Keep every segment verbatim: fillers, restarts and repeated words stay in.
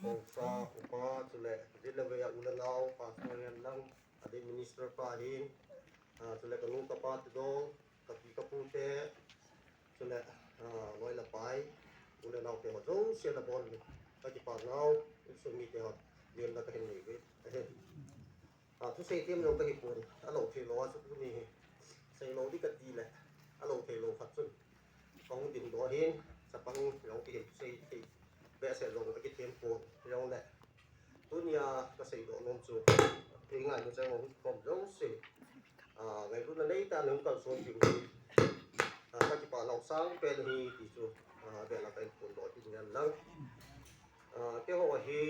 Kongsa, upa, chule, jin le vei a u le nau, pastor hihen lang, adeh minister pa hin, ah, chule kanu kapa te jong, kapi kapu te, chule, ah, loi le pai, u le nau te ho jouse nabon uvin, kakipah nau, insung mite ho, lemna kahin nei uve. Ah, thusei them jong kahi pon, alou thei lou a chu tuni hi. Sei lou ding kati le, alou thei lou khat chun. Kahung dingdoh hin, chapang jong kihin thusei thei behseh jong akithem pon, jong le. Tunia kasei doh nom chu, kei ngailu chang hung khom jouse. Ah, ngailutna neitah in hung kalson ding hi. Ah, kakipah nau sang pen ahi ti chu, ah, abel a kahin phondoh ding ahi lang. Ah, keiho hi,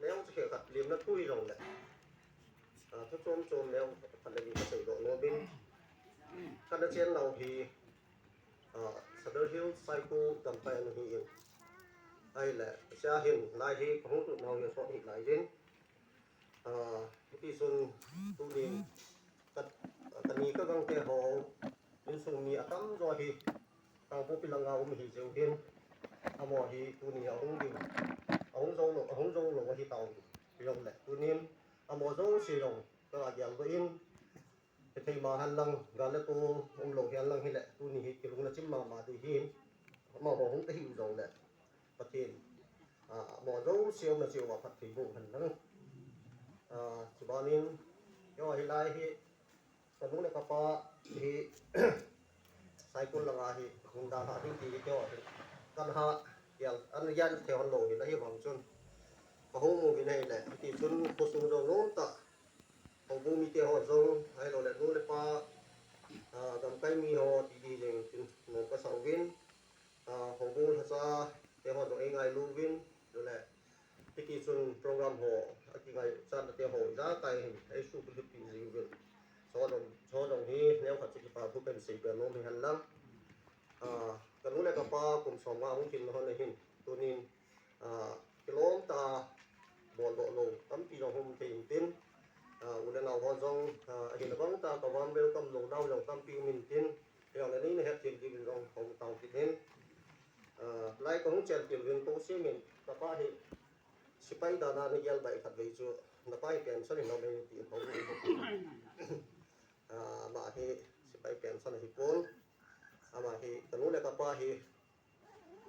neo chu khat lemna thu hi jong le. Ah, thu chom chom neo khat le ni kasei doh nom in. Kana chen nau hi, ah, Sadar Hills Saikul Gamkai a ahi in. Ahile, hichea hin, lai hi, kahung lut nau hi sot hi lai in. Ah, hiti chun, tunin, ka, kani kagang te ho, insung mi atamjo hi, Kangpokpi langa um hi jeh hin, amaho hi, tuni ahung ding, ahung jou lou, ahung jou lou ahi tauvin. Jong le, tunin, amaho jouse jong, ka geldoh in, hithei ma hen lang, gal le tol umlou hen lang hile, tuni hi kilungna chim mama ding ahin, amaho hung ta hih jong le, Pathen, ah, amaho jouse umna cheh uva phatthei boh hen lang. Ah, chubanin, keiho hilai hi, kanu le kapa hi, Saikul langa hi, hung dalha ding ti hi keiho hi, kana ha, gel, ana gel thei hon lou hi, ahivang chun, kahung mu uvin ahile, hiti chun, khosung jong nomtah, houbung mite ho jong, ahilouleh nu le pa, ah, gamkai mi ho, ti ding jeng in tin, nom kasa uvin, ah, houbung lhacha te ho jong eingailu uvin, chule, hiti chun program ho, akingaichatna te ho, ijakai hin, eisuhbulhit peh ji uvin. Chu jong, chu jong hi, neokhat chu kipa thu kahin seipeh nom hi hen lang. Ah, kanu le kapa kum somnga hung lhinna hon ahin, tunin, ah, kilom tah a boldoh lou tampi jong hung um thei intin, ah, u le nao ho jong, ah, ahina bang tah a ka warm welcome lou nau jong tampi um intin, hijongle neina hetthem diuvin jong kahung tao kit in. Ah, lai kahung chen til uvin kou semin, kapa hi sepai dan a nagel bai khatvei chu, napa hi pension hinam e ti in hung um. Ah, ama hi sepai pension ahipon. Ama hi, kanu le kapa hi,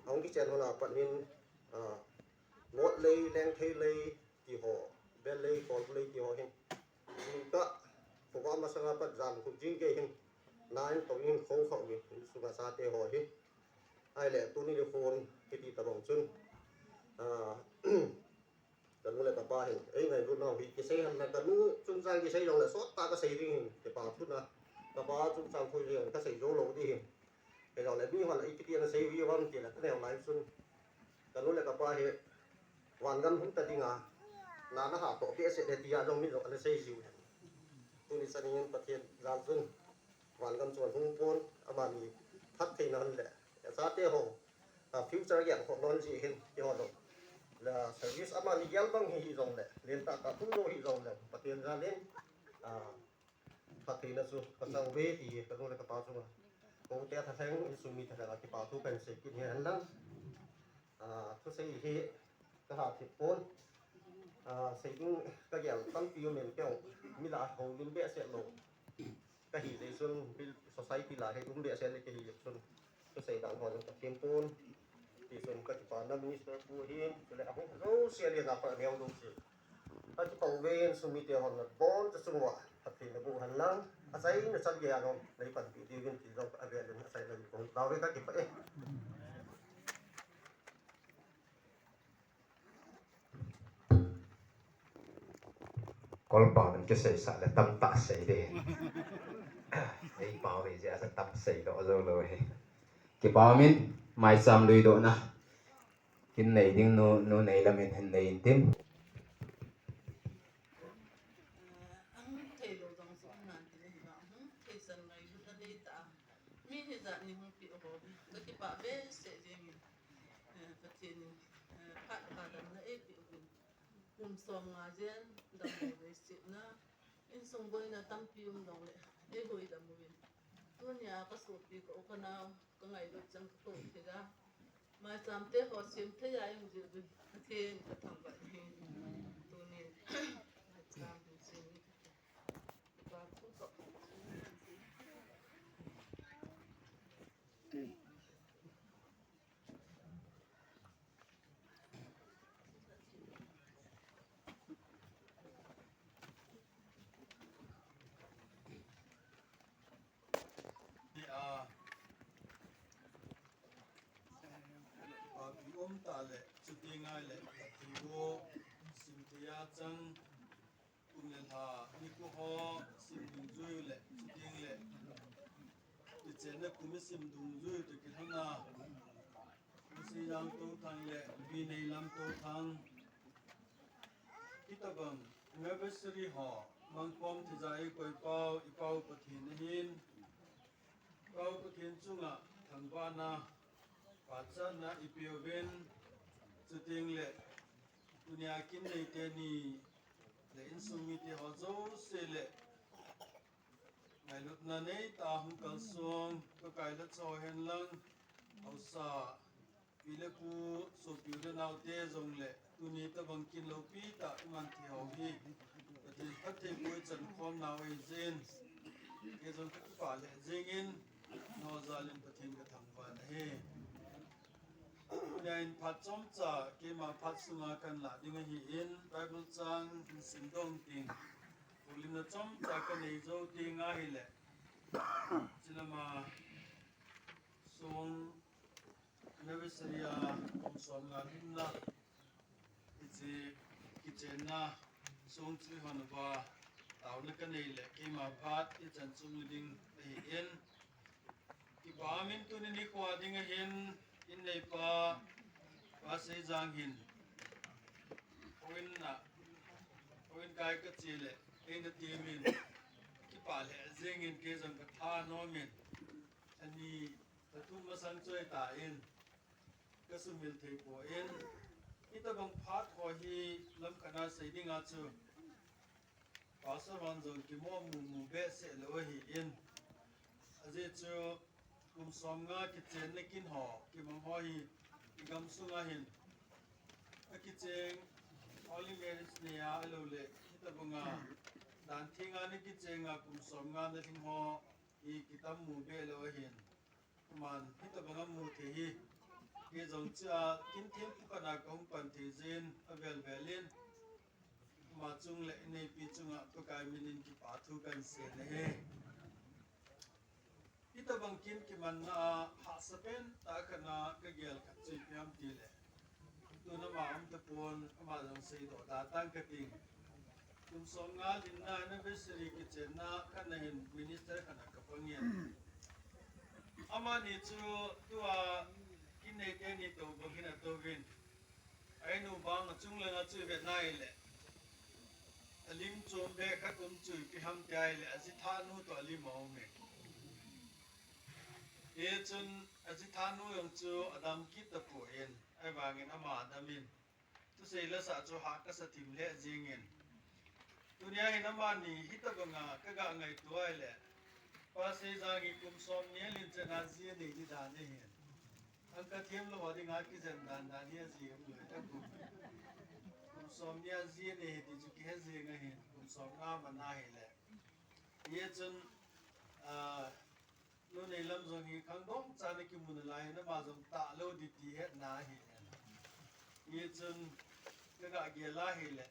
ahung kichen hon a pat hin, ah, Mot lei, Lengthei lei, ti ho, Bel lei, Kolbu lei, ti ho hin. Jingkah, khovah masanga pat jan khup jing gei hin, na in tou in khou khah uvin, insunga chate ho hi. Ahile, tuni nikhon, hiti tabang chun. Ah, kanu le kapa hin, eingailut nau hi, kisei hen lang, kanu chungchang kisei jongle, sot tah a kasei ding hin, kipa thu na, kapa chungchang thu jong kasei jou lou ding hin. Hijongle mihon ipi ti ana sei u ham tile, kaneo lai chun, kanu le kapa hi, vangam hung ta dinga, na naha toh behseh e tia jong min jong ana sei jiu hen. Tuni chanin Pathen jal chun, vangam chu ahung pon, amani phattheina hon le, chate ho, a future gel khoh lon ji hin, keiho jong, la service amani gel bang hi hijongle, lentah tah thu lou hijongle, Pathen jal in, ah, phattheina chu kachang uve ti hi kanu le kapa chunga, koute thalheng, insung mi thalheng a kipa thu kahin sei kit hi hen lang. Ah, thusei hi kaha thip pon. Ah, sei ding kagel tampi um in keiho, mi lah a houlim behseh lou kahi jeh chun, society lah a hi um behseh le kahi jeh chun, thusei dan ho jong kathem pon. Tichun kakipana minister pu hin, chule ahung jouse le na pa neo jouse, kakipah uve, insung mite hon nabonchauva phatthei naboh hen lang, achaina chan geiya jong neipanpi diuvin ti jong avel in achaina in kahung tao uve, kakipah e. Kolpau in kiseisah le tamtah sei ding. Eipau hi jeh a chu tam seidoh joulou hi. Kipa umin, maicham luidohna kin nei ding nu, nu Neilam in hin nei intin. Ahung theilou jong chu um nan tin ahi vang, ahung thei chan ngailutna deitah a, mi hijat ni hung peh ho, kakipah behseh jengin, eh, Pathen in, eh, phat pha damna eipeh uvin, kum somnga jen damlou leiset na, insung boina tampi um jongle eihuhdam uvin, tunia kasopi ka u kanao kangailut chan kakou thei a, maicham te ho sem thei a um jeh uvin Pathen kathangvah. Ngai le, ati bo, sim tia chang, kum le lha, ni ku ho, sim ding jui le, sim ding le. Ichenna kum sim ding jui tu kilhana. Isi jang tu thang le, bi nei lam tu thang. Kitabang, anniversary ho, mangkom thija i koi pau, i pau Pathen ahin. Pau Pathen chunga, thangvahna, pachatna i peuvin, chuting le, tunia kin nei teni, le insung mite ho jouse le, ngailutna nei ta hung kalsong, ka kai la cho hen lang, hausa, pi le pu, sopi le nau te jong le, tuni tabang kin lopi ta, iman thei ho hi, Pathen phatthei pui chan khom nau ei jin, ke jong ka kipa le jingin, no jalin Pathen ka thangvah na hi. Nia in phat chomcha, keima phat sunga kan la ding ahi in, Bible chang in sim dong ting. Ulimna chomcha ka nei jo ting ahile. Chilama song anniversary a kum som nga lhinna. Hiche kichenna song chu hon va tauna ka nei le keima phat ichan chung ding ahi in. Kipa min tuni nikho ding ahin, in neipa, Pa Seijang hin. Houin na, houin kai ka che le, eina temin, kipa le jingin kei jong ka thanom in. Ani, ka thum masang choi ta in, ka sumil thei poi in. Hitabang phat ho hi lam kana sei dinga chu. Pastor hon jong kimo mumu behseh lou ahi in. Ajeh chu kum som nga kichenna kin ho, kimang ho hi i gam sunga hin. A kicheng Holy Marriage nei a, ahilou le, hitabanga dan thenga na kichenga kum som nga na lhing ho hi kitam mu be lou ahin. Aman, hitabanga mu thei hi. Kei jong chia, kin thempu khat a ka hung pan thei jin, avel vel in. Ama chung le ineipi chunga Pakai minin kipa thu kan sei na hi. Hitabang kin kimanna a hahsa pen tah khat na ka gel khat chu ipi ham ti le. Tuna ama um tapon, ama jong seidoh da tang ka ting. Kum som nga lhinna anniversary kichenna khat na hin minister khat na ka pang in. Amani chu tua kin nei teni tou bang hin atou vin. Ainu bang achung langa chu ivet na ahile. Alim chom be khat um chu ipi ham ti ahile, ajithanu toh alim a um e. Hichun ajithanu jong chu adam kit tapon, ahivangin ama adam in. Thusei la sa chu hah kasa thim lheh jingin. Tunia hin amani hitabanga ka ga ngaito ahile. Pa Seijang hi kum som ni alhin chan a ji anei di dan ahin. Ang ka themlou a dinga kijen dan dan hi aji um lou ta kum. Kum som ni a ji anei hi ti chu kihe jing ahin, kum som nga man ahile. Hichun, ah, nu nei lam jong hi khangdong cha na kimu nalai, nama jong talou di ti hetna ahi. Hichun, ka ga gel ahile.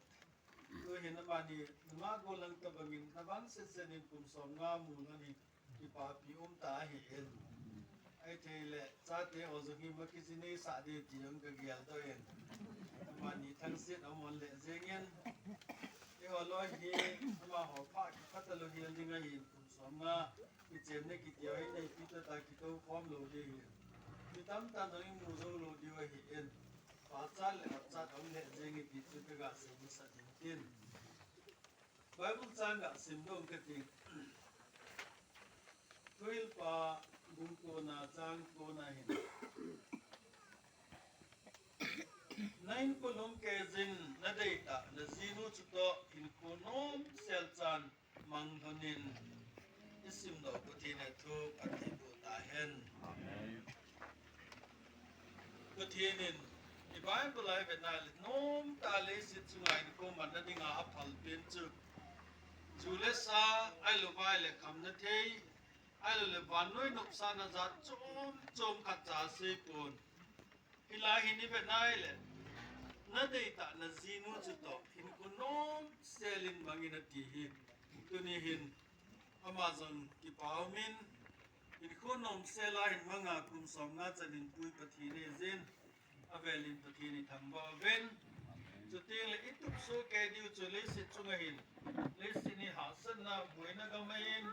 Tuhin amani, nama gollhang tabangin, navang setset in kum som nga mu lhon hi, kipapi um ta ahi in. Ahithei le, chate ho jong hi ma kijinei sah di ti jong ka geldoh in. Amani thangset aum lhon le jengin. Eiho loi hi, amaho pha kipha talou hel ding ahin, kum som nga, kichenna kiti ho hi neipi tah tah kitou khom lou ding ahin. Mi tamtah jong imu jou lou diu ahi in. Pachat le hapchat aum lheh jeng e ti chu ka ga sei masat in tin. Bible chang ga sim dong ka ting. Thuhilpa bung kona chang kona hin. Na hinkho lhumkei jin, na deitah na jinu chutoh hinkho nomsel chan mang lhonin, i simdoh Pathen in thu phattheiboh tahen. Amen. Pathen in i Bible a i vet na le nomtah leiset chunga hinkho manna dinga aphalpen chu, ju le sa, ahilou vai le khamna thei, ahilou le vannoi nopsahna jat chom chom khat cha asei pon. Hilai hin i vet na le, na deitah na jinu chutoh hinkho nomsel in mangin ati hi. Tuni hin, ama jong kipa umin, hinkho nomsel a hin manga kum som nga chan hinpui Pathen ahi jin. Avelin Pathen ithangvah uvin. Chuteng le itup soh kei diu chu leiset chunga hin, leiset hi hahsatna, buaina gam ahin,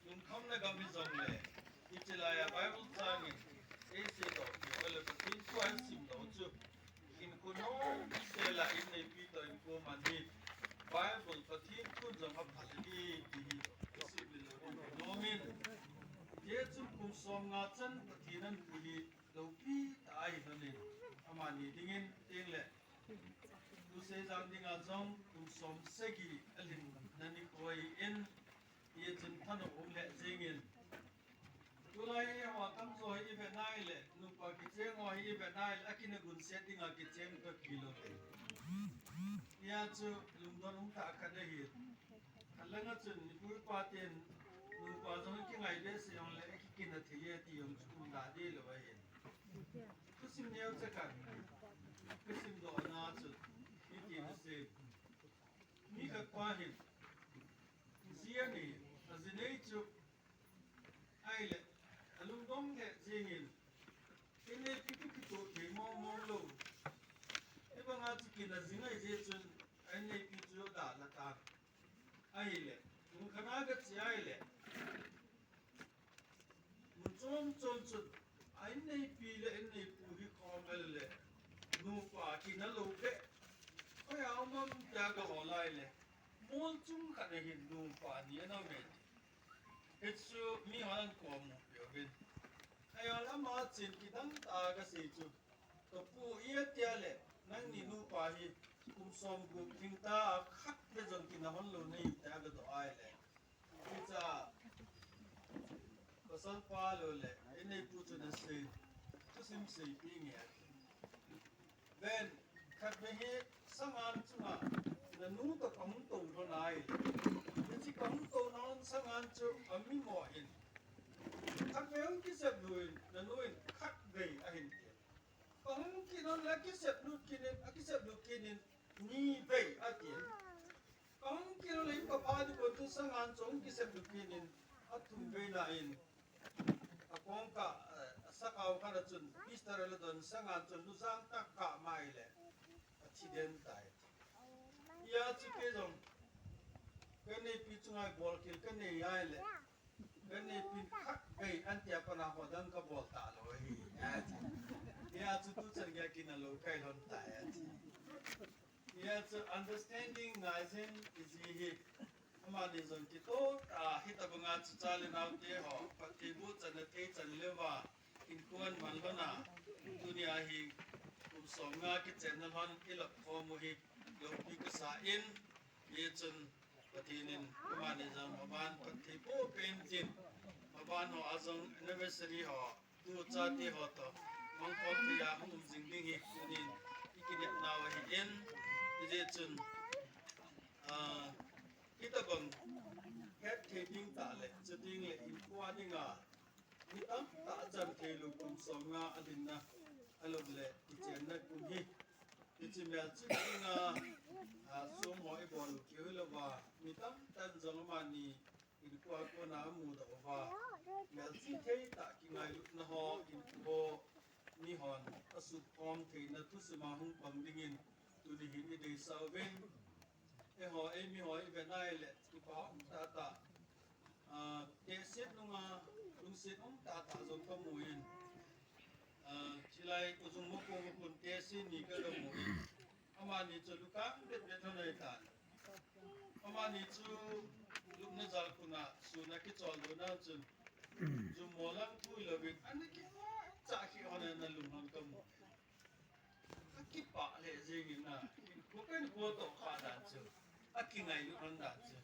lungkhamna gam hijongle, hiche laiya Bible chang in eiseidoh peh u le Pathen thu a isimdoh u chu, hinkho nomsel a inneipi toh inkoman hi Bible Pathen thun jong apha ahi ti hi isim le lou ding nom in. Hiche chun kum somnga chan Pathen ahin pui hi loupi tah ahi lhonin, amani dingin tengle, tu Seijang dinga jong kum somsagi alhinna nikho ahin, hichun thanop um lheh jengin. Tulai hi ho tamjo hi ivet nai le, nupa kicheng ho hi ivet nai le, akin agunset dinga kicheng toh kilou ve. Hia chu lungdon umtah khat ahi. Alanga chun ipu ipa ten nupa jong kingai behseh jongle, akikin athei e ti jong chu umda deilou ahin. Thusim neocha khat kasimdoh na chu, hiti hin asei. Mi khat pa hin, ji anei, aji nei chu, ahile, alungdong lheh jengin, inneipi toh kitoh thei mong mong lou. Hibanga chu kin ajing ahi jeh chun, ainneipi chu adalha tan. Ahile, mun khat a gache ahile, mun chom chom chun, ainneipi le inneipu hi khom ahile, nupa kin alou beh, hoiya um am tia gahol ahile, mol chung khat a hin nupa ni ana um e ti. Hichu mihon ahin komu peh uvin. Ahile ama chen kidang tah a kasei chu, kapu, itia le nangni nupa hi kum somgup lhing ta a, khatvei jong kin ahon lou nahi em tia gadoh ahile, hichea pasalpa lou le inneipu chun asei, thusim seipeh nge ati. Ven, khatvei hi sangan chunga nanu toh kahung tou lhon ahile, hiche kahung touna lhon sangan chu amimo in, khatvei hung kiseplut in, nanu in khatvei ahin tin. Kahung kit lhon le akiseplut kit in, akiseplut kit in, nivei atin. Kahung kit lhon le in kapha ding kon chun sangan chu hung kiseplut kit in, athumveina in, akong kah, eh, asakao khat a chun pistol aladon, sangan chun lujang tah kah mai le, athi den tai. Hia chu kei jong, kaneipi chunga bolkhel kanei ahile, kaneipin khatvei antia pat a ho dang kabol talou ahi, ati. Hia chu tuchan geiya kin alou kai lhon tai, ati. Hia chu understanding ngaijin iji hi, amani jong kitoh tah a hitobanga chu cha le naote ho phattheiboh channa thei chan leuva, hinkho aman lhon a, tunia hi kum somnga kichenna lhon ilop khom u hi loupi kasa in, hichun Pathen in amani jong maban phattheiboh peh intin, maban ho a jong anniversary ho, tu chate ho toh mangkhom thei a hung um jing ding hi tunin ikinepnau ahin, hijeh chun, ah, hitobang hetthei ding tah le, chuteng le hinkho a dinga mi tamtah achan theilou kum somnga alhinna, alou le kichenna kum hi, hiche melchih dinga, ah, sum ho ibol u keu hilouva, mi tamtah in jong amani hinkho a kona amudoh uva, melchih thei tah kingailutna ho, hinkho ho, mihon asuhkhom theina thusim a hung pang dingin, tuni hin ideisah uvin. Eiho, eimiho ivet nai le, kipa um tahtah, ah, tehset nunga lungset um tahtah jong kamu in, ah, chulai Kojung Moko Mukun tehse ni kagamu in, amani chu lukang betbet lhon ahitan. Amani chu lupna jalkhun a sun akicholdo na chun, jummo lang phui louvin ana kipah chah kheh lhon, ana lum lhon kamu. Akipah lheh jengin a, hinkho kahinkho toh kha dan chu, akingailut lhon dan chu,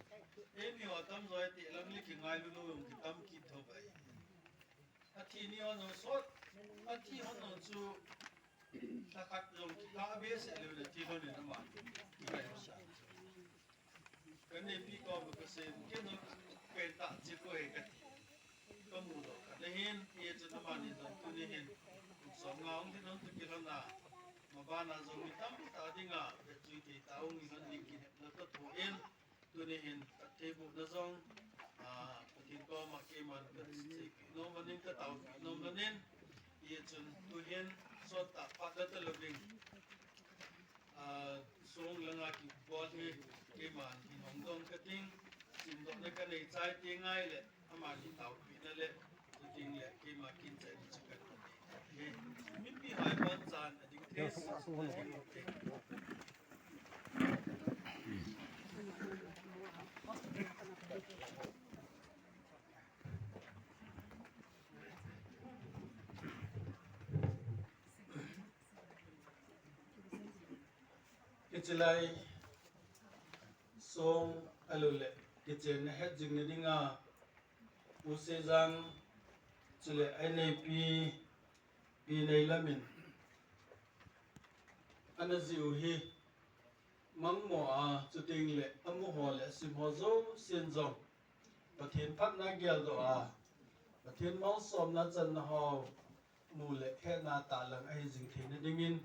eimiho tamjo hi teh lam le kingailu lou jong kitam kit thou ahi. Athi ni hon jong sot, athi hon jong chu, lhakhat jong kikah behseh leu le ti lhon in ama kingailut dan chu. Kaneipi koma kasei, kei jong pen tah cheh ko he kati. Kamudoh khat ahin, hichun amani jong tuni hin kum somnga hung lhin lhon toh kilhon a, mabana jong mi tamtah dinga vetchui thei tah hung hi lhon ding kinepna katho in, tuni hin phattheibohna jong, ah, Pathen koma keiman kaseipeh nom lhonin, kataopeh nom lhonin, hichun tuhin Tah phat la ta loving. Ah, song langa kibol hi, keiman hin hong dong ka ting, simdohna ka nei chai te ngai le, ama hi taopina le, tu ting le, keima kin chai ni chu ka nei. Mipi hai bon chan, a ding thei, a ding thei. Kichilai song alule kichenna het jing na dinga, Pu Seijang chule a neipi, Pi Neilam in ana jiu hi, mangmo a, chuting le amu ho le asim ho jousen jong Pathen phatna geldoh a, Pathen malsomna channa ho mu le hetna tahlang ahi jing theina dingin,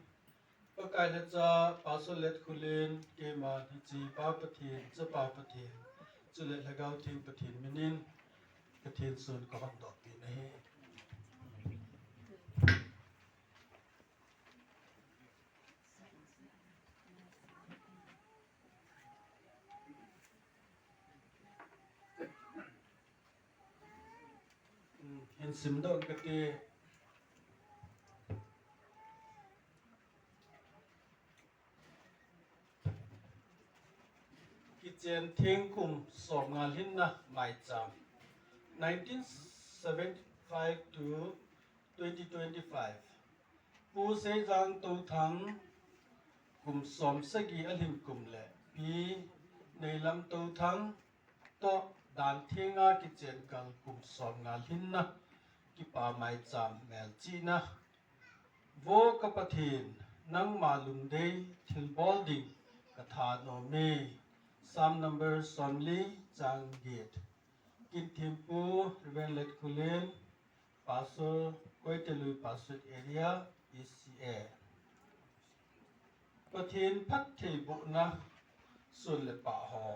Pakai lhacha, Pastor Letkhullen, keima hiche Pa Pathen, Chapa Pathen, chule Lhagao Theng Pathen minin, Pathen sun kahondoh peh ahi. Hin simdoh kate. Kichen theng kum somnga lhinna maicham, nineteen seventy-five to twenty twenty-five. Pu Seijang Touthang kum somsagi alhin kum le Pi Neilam Touthang toh dan thenga kichen kal kum somnga lhinna kipa maicham melchihna. Vo ka Pathen, nangma lungdei thilbol ding katha nom e. Psalm number somli chang get. Kin thempu Reverend Letkhullen, Pastor, Koitelui Pastor Area, E C A. Pathen phattheibohna sun le pah ho.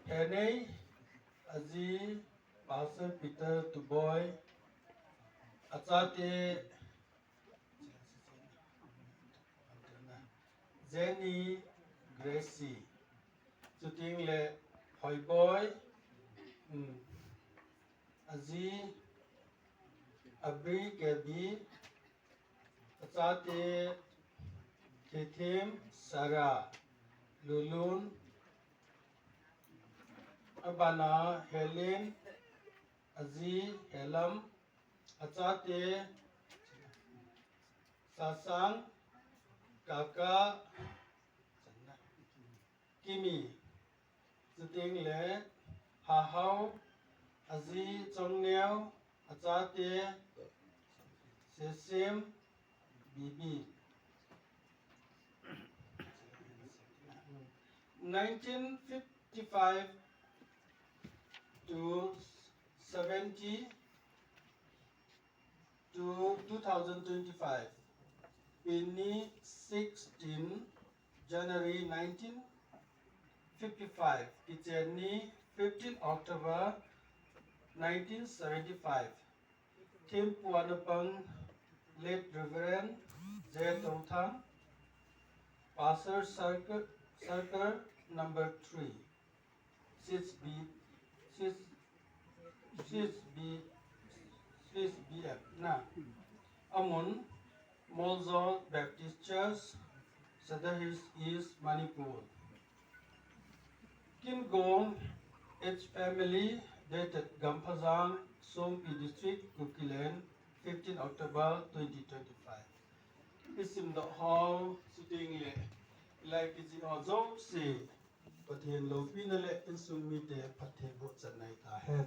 Enei, aji, Pastor Peter Tuboi, achate, Jenny Gracie, chuting le Hoiboi, um, aji, Abri Kebi, achate, Thethim Sarah, Lulun, abana Helen, aji Helam, achate, Sasang, Kaka, Kimi, chuting le Hahao, aji Chongneo, achate, Sesim, Bibi. Nineteen fifty-five to seventy to two thousand twenty-five. Pen ni sixteen January nineteen fifty-five. Kichen ni fifteen October nineteen seventy-five. Thempu ana pang late Reverend J Touthang, Pastor Circle, Circle number three, six B, six, six B, six B F na. Amun, Molzol Baptist Church, Sadar Hills East, Manipur. Kingong H family, dated Gamphajang, Songpi District, Kukiland, fifteen October twenty twenty-five. Isimdoh ho, chuting le, ilai kijih ho jouse, Pathen loupina le insung mite phattheiboh channa ahi tahen.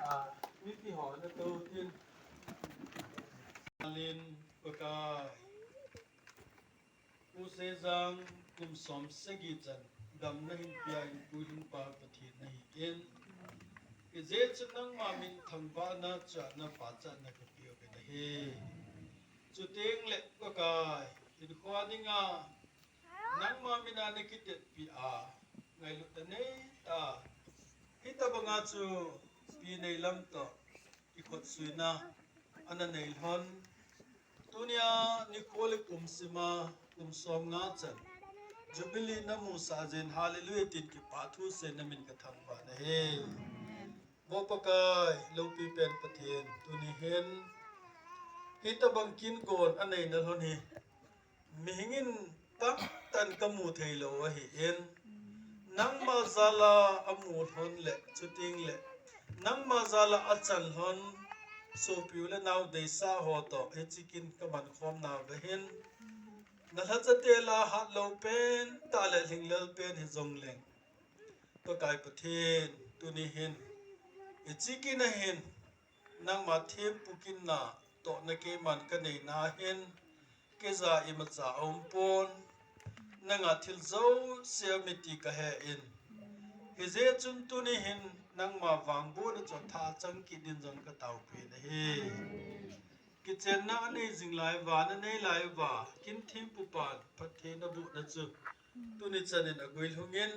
Ah, mipi ho natou tin. Alin Pakai. Pu Seijang kum somsagi chan damna hinpia in pu hinpa Pathen nahin. Ijeh chun nangma min thangvahna chana pachatna kapeuve nahi. Chuteng le Pakai, hinkho dinga nangma mina nakitetpi a, ngailutna neitah a, hitabanga chu Pi Neilam toh kikotsuina ana nei lhon. Tunia nikho le kum sima kum somnga chan Jubilee namusah jeh in, Hallelujah tin kipathu seiyin namin kathangvah nahi. Vo Pakai, loupi pen Pathen, tuni hin hitabang kin gon anei nalhon hi mihing in tamtah in kamu theilou ahin, nangma jal a amu lhon le, chuteng le nangma jal a achan lhon sopi u le nao deisah ho toh hiche kin kaman khom nauva hin, nalhacha tel a hatlou pen tah le lhinglel pen hijongleng, Pakai Pathen, tuni hin hiche kin a hin nangma thempu kin natohna keiman kanei na hin, keija imacha aumpon, nanga thil jouse aume ti kahen. Hijeh chun tuni hin nangma vangbohna chu athah chang kit din jong kataopeh nahi. Kichenna anei jing lai uva, nanei lai uva, kin thempu pan phatthei nabohna chu tuni chan in aguilhung in,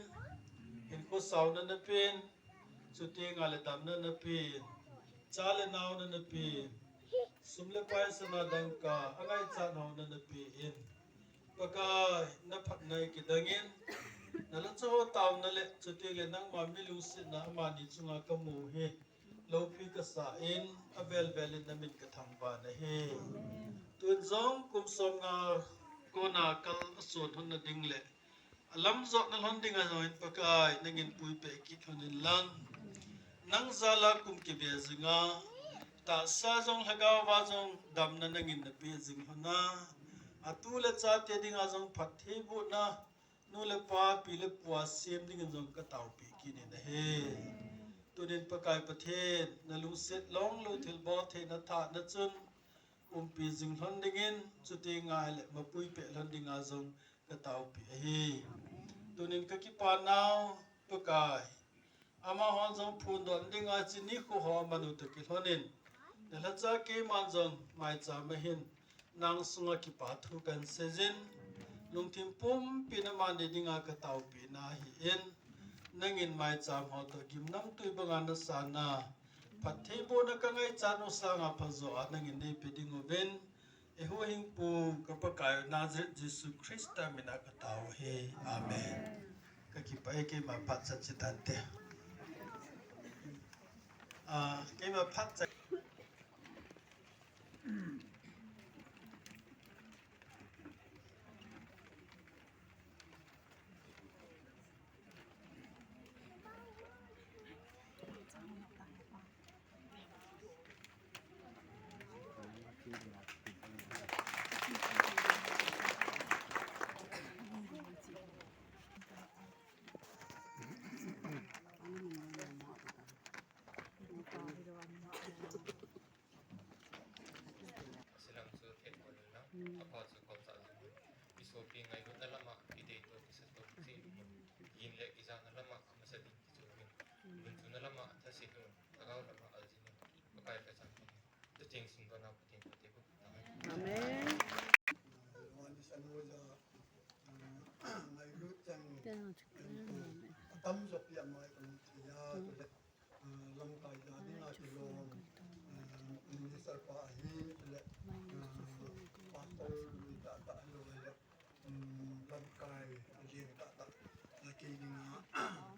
hinkho sauna napen, chuteng le damna napen, cha le naona napen, sum le pai sana dangka angaichat ho napen, Pakai, naphatna hi kidang in, nalhacha ho taona le, chuteng le nangma milungsetna amani chunga kamu hi loupi kasah in, avel vel in namin kathangvah nahi. Tun jong kum somnga kona kal ason lhon nading le alam jotna lhon dinga jong hin Pakai, nangin puipeh kit lhon in lang. Nang jal a kum kibe jinga, tahsa jong lhagao va jong damna nangin napeh jing lhon a, atu le chate dinga jong phattheibohna, nu le pa, pi le pu a sem dingin jong kataopeh kit in ahi. Tunin Pakai Pathen, nalungset longlou thilbol theina thahna chun umpi jing lhon dingin, chuteng le mapuipeh lhon dinga jong kataopeh ahi. Tunin kakipa nau Pakai, amahon jong phondoh dinga hiche nikho ho aman u toh kilhon in, nalhacha keiman jong maicham a hin nang sunga kipathu kahin seijin, lungthim pumpin amani dinga kataopeh nahin, nangin maicham ho toh gimnamtui banga nasan a, phattheibohna kangaichat u sanga phajo a nangin neipe ding uvin, eihuhhingpu ka Pakai u Nazareth Jesu Christa mina katao u ahi. Amen. Kakipah e, keima phat chan che tante. Ah, keima phat chan. Silam chu thei bol in lang, apha chu kol cha jin. Isopi ngailutna lama, idei to, kisa to, kicheh in. Gin le kijana lama, amasa ding kichu in. Lungchuna lama, athase in. Lhagao lama, aljin in. Pakai kachang in. Tucheng sum dona Pathen phatthei boh tauhen. Amen. Wan di sanu ja, ngailut chang. Atam jopi amai kan thia, tule. Ah, lamkai ja dinga kilom, ah, minister pa ahin, le, ah, pastor ni tahtah ahilou le, um, lamkai ajing tahtah, le kei dinga,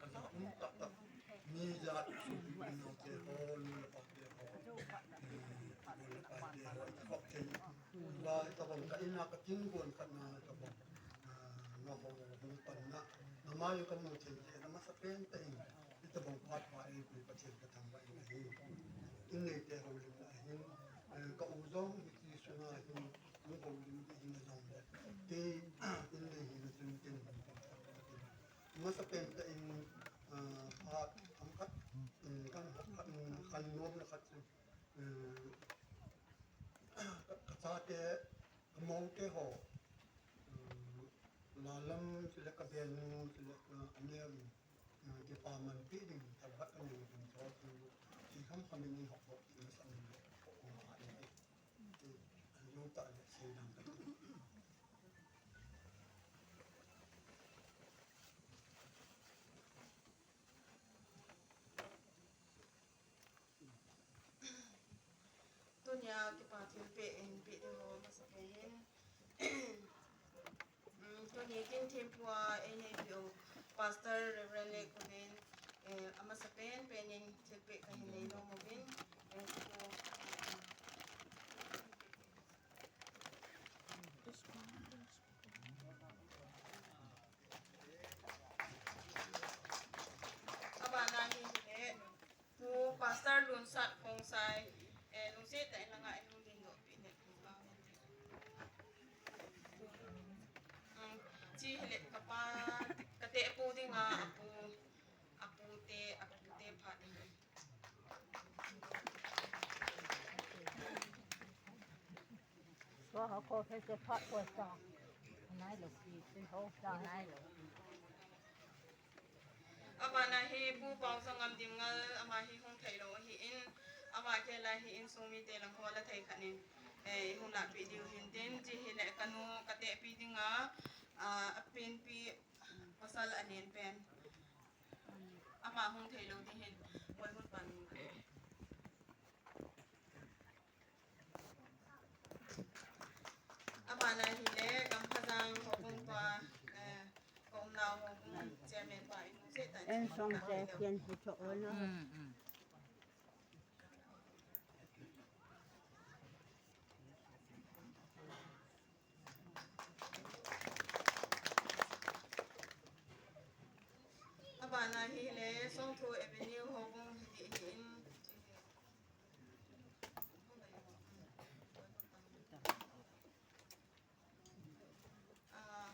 kaja um tahtah, mi jat sopi unaote ho, nu le pate ho, eh, lamkaite ho, ikhop thei, ba, itabang ka ina ka kin gon khat na, itabang, ah, ngahou hung panna, namai kamu thei thei, na masapen tah in, Hitabang phat pha eipui Pathen kathangvah in ahi. In neite houlimna ahin, eh, ka u jong hiti sunga hin, hung houlim ding hina jongle. Kei, in nei hina chun ken hung pang pang pang in. Masapen tah in, ah, phat, am khat, mm, kan, mm, kan nomna khat chu, mm, ka, ka chate, ka moute ho, mm, Lalam, chule ka benu, chule ka aneo in, ah, kipa manpi ding, thangvah ka nei ding, thil khamkham in eihop hop ding, sa in, ah, Tunia kipa thilpeh in peh ding ho masapen in. Mm, tuni tin thempu a einei peh u Pastor Reverend Lekhumin, eh, amasapen pen in thilpeh kahin nei nom uvin. Eh, Abana hi hile, Pu Pastor Lunsat Khongsai, eh, lungset tah in langa in hung dingdoh peh in. Mm, chi hile kapa, kate pu dinga, apu, apu te, apu te phat in. Tua ha ko phei se phat ko sa. Nai lo pi, pi ho sa nai lo. Abana hi Pu Pausangam Dimngal, ama hi hung thei lou ahin, ama kei la hi insung mite lang ho la thei khat in, eh, hung lah peh diu hin tin, chi hile kanu kate pi dinga, ah, apen pi pasal anen pen. Ama hung thei lou ding hin, koi hun pan. Abana hile, Gamphajang houbung pa, eh, ka umnau houbung chairman pa in se ta. En song te kian hi cho ona. Mm, mm. Abana hile, Songthu Avenue houbung hi ding hin. Ah,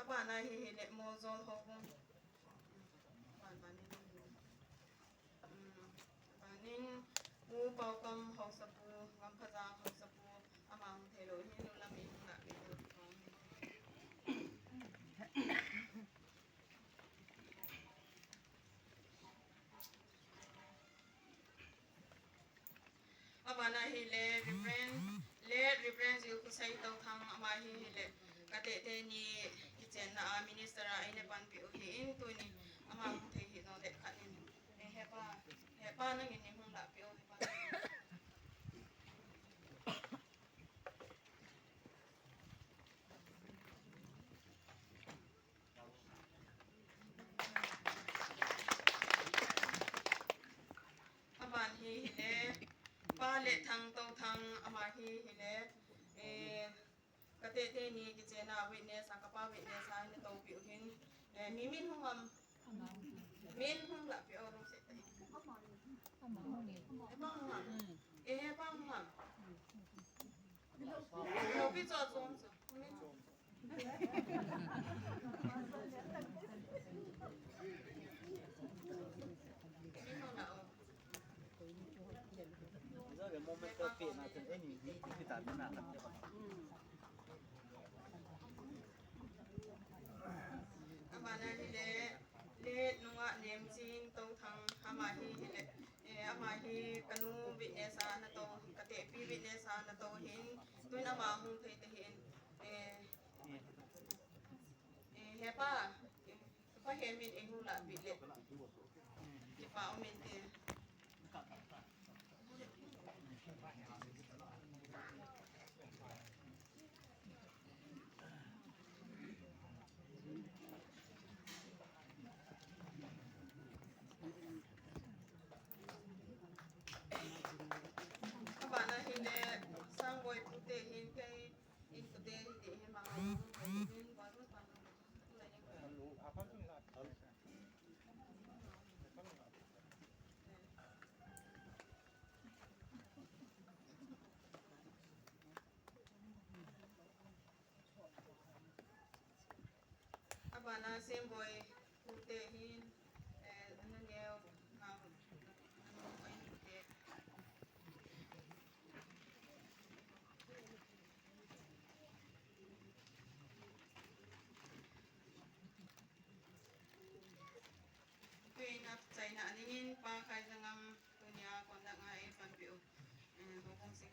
abana hi hile Moljol houbung. Ban, ban in. Mm, ban in Pu Paukam Haosapu, Gamphajang Haosapu, ama hung thei lou hin, nulam in la peh lou. Abana hile Reverend, Late Reverend Zilkhosei Touthang, ama hi hile, ka teitei ni kichenna a minister a eina panpi u ahin, tuni ama hung thei hih nom le khat in. Eh, hepa, hepa nangin nei hung lah peh u, hepa. Aban hi hile, Pa Letthang Touthang, ama hi hile, eh, ka teitei ni kichenna witness a, ka pa witness a eina toupi u ahin, eh, mi min hung ham, min hung lah peh u, lungset tah in. Hepa hung ham. Eh, hepa hung ham. Loupi cho chom cho. Abana hile, Late Nunga Nemching Touthang, ama hi hile, eh, ama hi kanu witness a natou, ka tepi witness a natou ahin, tun ama hung thei ta ahin, eh, eh, hepa, eh, hepa, hemin ei hung lah peh le. Kipa um inte. Abana hile, Sangboi pu te hin kei, in pu te hin te hin ma, hin ba ru pa. Abana Semboi pu te hin, eh, anu neo, nao, anu pu te. Tuin achaina a dingin Pa Khaijangam tunia conduct a eipanpi u, eh, houbung sing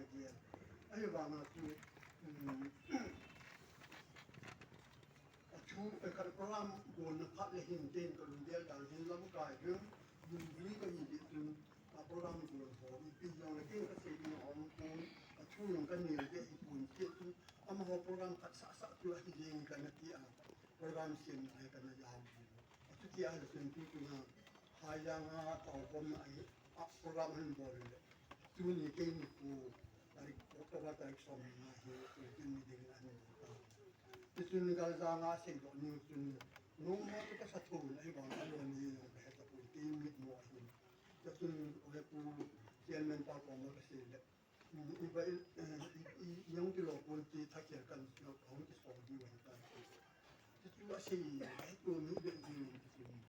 kagel. Ahivanga chu, um, athu, eh, ka program gonna phat le hin ken kalunggel dan hin lamkai hin, lunggel kahi jeh chun, a program gon ho ipi jongle ken kasei ding aumpon, athu jong kanel ding ahipon jeh chun, amaho program khat sasa chu ahi jeng kana ti a, program semna hi kana jao jin. Achuti ahile chun tuchung a, Haijang a taokhomna ahi, a program ahin bol le. Tuni kei nikho, tarik, October tarik somni nga hi, Kultin ni ding ahin bol ta. Tichun Galjang a seidoh ni chun, nungma chu kasa thou in ahivang alon ni jong kahe tapoi, kei mitmo ahin. Tichun Ohepu chairman pa koma kasei le, iba i, i, i, i jong kilou pon ti thakhel kan hung kisol diu ahitai. Tichu asei,